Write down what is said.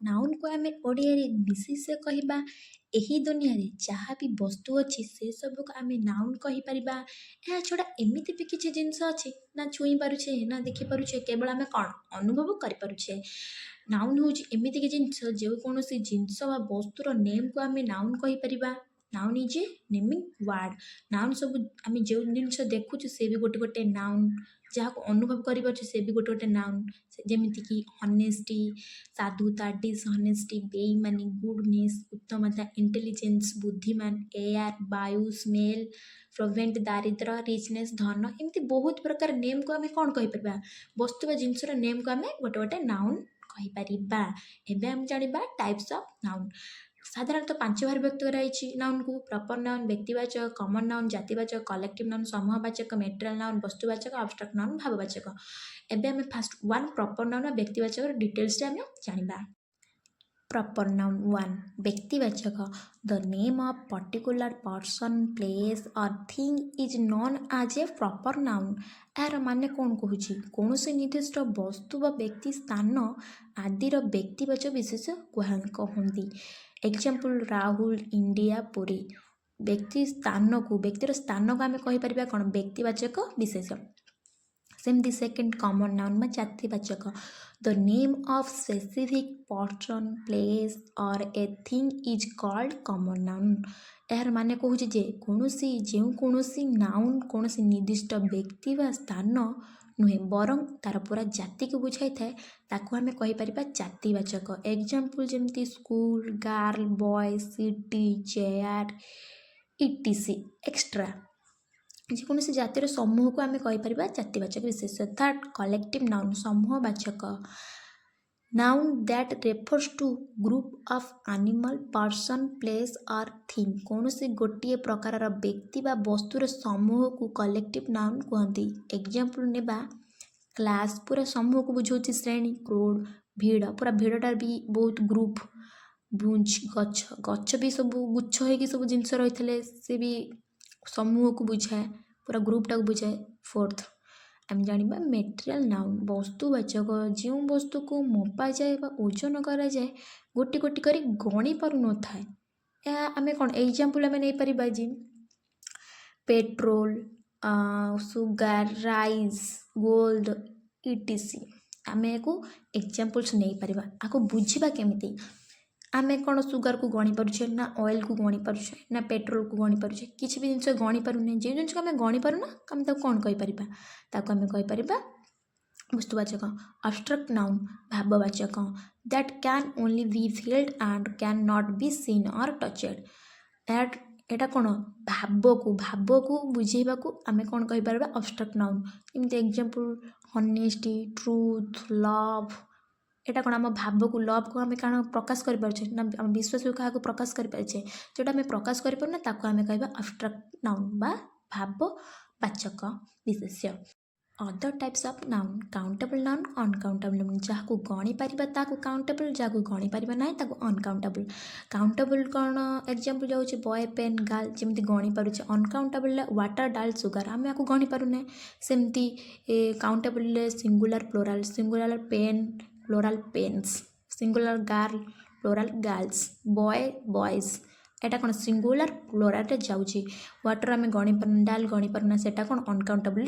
ନାଉନ୍କୁ ଆମେ ଓଡ଼ିଆରେ ବିଶେଷ୍ୟ କହିବା। ଏହି ଦୁନିଆରେ ଯାହା ବି ବସ୍ତୁ ଅଛି, ସେସବୁକୁ ଆମେ ନାଉନ୍ କହିପାରିବା। ଏହା ଛଡ଼ା ଏମିତି ବି କିଛି ଜିନିଷ ଅଛି, ନା ଛୁଇଁ ପାରୁଛେ ନା ଦେଖିପାରୁଛେ, କେବଳ ଆମେ କ'ଣ ଅନୁଭବ କରିପାରୁଛେ। ନାଉନ୍ ହେଉଛି ଏମିତି କି ଜିନିଷ, ଯେକୌଣସି ଜିନିଷ ବା ବସ୍ତୁର ନେମ୍କୁ ଆମେ ନାଉନ୍ କହିପାରିବା। Noun is a naming word. Noun ସବୁ ଆମେ ଯେଉଁ ଜିନିଷ ଦେଖୁଛୁ, ସେ ବି ଗୋଟେ ଗୋଟେ ନାଉନ୍। ଯାହାକୁ ଅନୁଭବ କରିପାରୁଛୁ, ସେ ବି ଗୋଟେ ଗୋଟେ ନାଉନ୍। ଯେମିତିକି ହନେଷ୍ଟି, ସାଧୁତା, ଡିସହନେଷ୍ଟି, ବେଇମାନି, ଗୁଡ଼ନେସ୍, ଉତ୍ତମତା, ଇଣ୍ଟେଲିଜେନ୍ସ, ବୁଦ୍ଧିମାନ, ଏୟାର, ବାୟୁ, ସ୍ମେଲ୍, ପୋଭର୍ଟି, ଦାରିଦ୍ର, ରିଚନେସ୍, ଧନ। ଏମିତି ବହୁତ ପ୍ରକାର ନେମ୍କୁ ଆମେ କ'ଣ କହିପାରିବା? ବସ୍ତୁ ବା ଜିନିଷର ନେମ୍କୁ ଆମେ ଗୋଟେ ଗୋଟେ ନାଉନ୍ କହିପାରିବା। ଏବେ ଆମେ ଜାଣିବା ଟାଇପ୍ସ ଅଫ୍ ନାଉନ୍। ସାଧାରଣତଃ ପାଞ୍ଚ ଭାଗରେ ବିଭକ୍ତ କରାଯାଇଛି ନାଉନ୍କୁ: ପ୍ରପର୍ ନାଉନ୍, ବ୍ୟକ୍ତିବାଚକ, କମନ୍ ନାଉନ୍, ଜାତିବାଚକ, କଲେକ୍ଟିଭ୍ ନାଉନ୍, ସମୂହବାଚକ, ମେଟେରିଆଲ୍ ନାଉନ୍, ବସ୍ତୁବାଚକ, ଆବଷ୍ଟ୍ରାକ୍ଟ ନାଉନ୍, ଭାବବାଚକ। ଏବେ ଆମେ ଫାଷ୍ଟ ୱାନ୍ ପ୍ରପର୍ ନାଉନ୍ ବା ବ୍ୟକ୍ତିବାଚକର ଡିଟେଲ୍ସଟା ଆମେ ଜାଣିବା। ପ୍ରପର୍ ନାଉନ୍ ୱାନ୍, ବ୍ୟକ୍ତିବାଚକ। The name of particular person, place or thing is known as a proper noun. ଏହାର ମାନେ କ'ଣ କହୁଛି? କୌଣସି ନିର୍ଦ୍ଦିଷ୍ଟ ବସ୍ତୁ ବା ବ୍ୟକ୍ତି, ସ୍ଥାନ ଆଦିର ବ୍ୟକ୍ତିବାଚକ ବିଶେଷ୍ୟ କହନ୍ତି। Example, Rahul, India, Puri. ବ୍ୟକ୍ତି ସ୍ଥାନକୁ, ବ୍ୟକ୍ତିର ସ୍ଥାନକୁ ଆମେ କହିପାରିବା କ'ଣ? ବ୍ୟକ୍ତିବାଚକ ବିଶେଷ୍ୟ। ସେମିତି ସେକେଣ୍ଡ କମନ୍ ନାଉନ୍ ବା ଜାତିବାଚକ। The name of specific person, place or a thing is called common noun. ଏହାର ମାନେ କହୁଛି ଯେ କୌଣସି ଯେଉଁ କୌଣସି ନାଉନ୍ କୌଣସି ନିର୍ଦ୍ଦିଷ୍ଟ ବ୍ୟକ୍ତି ବା ସ୍ଥାନ ନୁହେଁ, ବରଂ ତା'ର ପୁରା ଜାତିକୁ ବୁଝାଇଥାଏ, ତାକୁ ଆମେ କହିପାରିବା ଜାତିବାଚକ। ଏକ୍ଜାମ୍ପଲ୍ ଯେମିତି school, girl, boy, city, chair, etc, etcetera. ଯେକୌଣସି ଜାତିର ସମୂହକୁ ଆମେ କହିପାରିବା ଜାତିବାଚକ ବିଶେଷ୍ୟ। ଥାର୍ଡ଼, କଲେକ୍ଟିଭ୍ ନାଉନ୍, ସମୂହବାଚକ। Noun that refers to group of animal, person, place or thing. କୌଣସି ଗୋଟିଏ ପ୍ରକାରର ବ୍ୟକ୍ତି ବା ବସ୍ତୁର ସମୂହକୁ କଲେକ୍ଟିଭ୍ ନାଉନ୍ କୁହନ୍ତି। ଏକ୍ଜାମ୍ପଲ୍ ନେବା, କ୍ଲାସ୍ ପୁରା ସମୂହକୁ ବୁଝାଉଛି, ଶ୍ରେଣୀ, କ୍ରାଉଡ଼, ଭିଡ଼, ପୁରା ଭିଡ଼ଟା ବି ବହୁତ ଗ୍ରୁପ୍, ବଞ୍ଚ, ଗଛ, ଗଛ ବି ସବୁ ଗୁଚ୍ଛ ହେଇକି ସବୁ ଜିନିଷ ରହିଥିଲେ, ସେ ବି ସମୂହକୁ ବୁଝାଏ, ପୁରା ଗ୍ରୁପ୍ଟାକୁ ବୁଝାଏ। ଫୋର୍ଥ ଆମେ ଜାଣିବା ମେଟେରିଆଲ୍ ନାଉନ୍, ବସ୍ତୁବାଚକ। ଯେଉଁ ବସ୍ତୁକୁ ମପାଯାଏ ବା ଓଜନ କରାଯାଏ, ଗୋଟି ଗୋଟି କରି ଗଣି ପାରୁନଥାଏ। ଏହା ଆମେ କ'ଣ ଏକ୍ଜାମ୍ପଲ୍ ଆମେ ନେଇପାରିବା ଯେ petrol, sugar, rice, gold, etc. ଆମେ ଏହାକୁ ଏକ୍ଜାମ୍ପଲ୍ସ ନେଇପାରିବା। ଆକୁ ବୁଝିବା କେମିତି? ଆମେ କ'ଣ ସୁଗାରକୁ ଗଣି ପାରୁଛେ, ନା ଅଏଲ୍କୁ ଗଣି ପାରୁଛେ, ନା ପେଟ୍ରୋଲକୁ ଗଣି ପାରୁଛେ? କିଛି ବି ଜିନିଷ ଗଣି ପାରୁନେ। ଯେଉଁ ଜିନିଷକୁ ଆମେ ଗଣି ପାରୁନା, ଆମେ ତାକୁ କ'ଣ କହିପାରିବା? ତାକୁ ଆମେ କହିପାରିବା ବସ୍ତୁବାଚକ। ଆବଷ୍ଟ୍ରାକ୍ଟ ନାଉନ୍, ଭାବବାଚକ। That can only be felt and can not be seen or touched. ଏଇଟା କ'ଣ? ଭାବକୁ ବୁଝେଇବାକୁ ଆମେ କ'ଣ କହିପାରିବା? Abstract noun. ଏମିତି ଏକ୍ଜାମ୍ପଲ୍ ହନେଷ୍ଟି, ଟ୍ରୁଥ୍, ଲଭ୍। ଏଇଟା କ'ଣ ଆମ ଭାବକୁ, ଲଭ୍କୁ ଆମେ କ'ଣ ପ୍ରକାଶ କରିପାରୁଛେ, ନା ଆମ ବିଶ୍ୱାସକୁ କାହାକୁ ପ୍ରକାଶ କରିପାରୁଛେ? ଯେଉଁଟା ଆମେ ପ୍ରକାଶ କରିପାରୁନା, ତାକୁ ଆମେ କହିବା ଆବଷ୍ଟ୍ରାକ୍ଟ ନାଉନ୍ ବା ଭାବବାଚକ ବିଶେଷ୍ୟ। Other types of noun: countable noun, uncountable noun. ଯାହାକୁ ଗଣିପାରିବା ତାକୁ କାଉଣ୍ଟେବଲ୍, ଯାହାକୁ ଗଣିପାରିବା ନାହିଁ ତାକୁ ଅନକାଉଣ୍ଟେବଲ୍। କାଉଣ୍ଟେବଲ୍ କ'ଣ? ଏକ୍ଜାମ୍ପଲ୍ ଯାଉଛି ବୟ, ପେନ୍, ଗାର୍ଲ, ଯେମିତି ଗଣିପାରୁଛେ। ଅନକାଉଣ୍ଟେବଲ୍ରେ ୱାଟର୍, ଡାଲ୍, ସୁଗାର, ଆମେ ଆକୁ ଗଣିପାରୁନେ। ସେମିତି କାଉଣ୍ଟେବଲ୍ରେ singular, plural, singular pen, plural pens, singular girl, plural girls, boy, boys. ଏଇଟା କ'ଣ ସିଙ୍ଗୁଲାର ପ୍ଲୋରାଲରେ ଯାଉଛି। ୱାଟର୍ ଆମେ ଗଣିପାରୁନା, ଡାଲ୍ ଗଣିପାରୁନା, ସେଇଟା କ'ଣ ଅନକାଉଣ୍ଟେବଲ୍ରେ।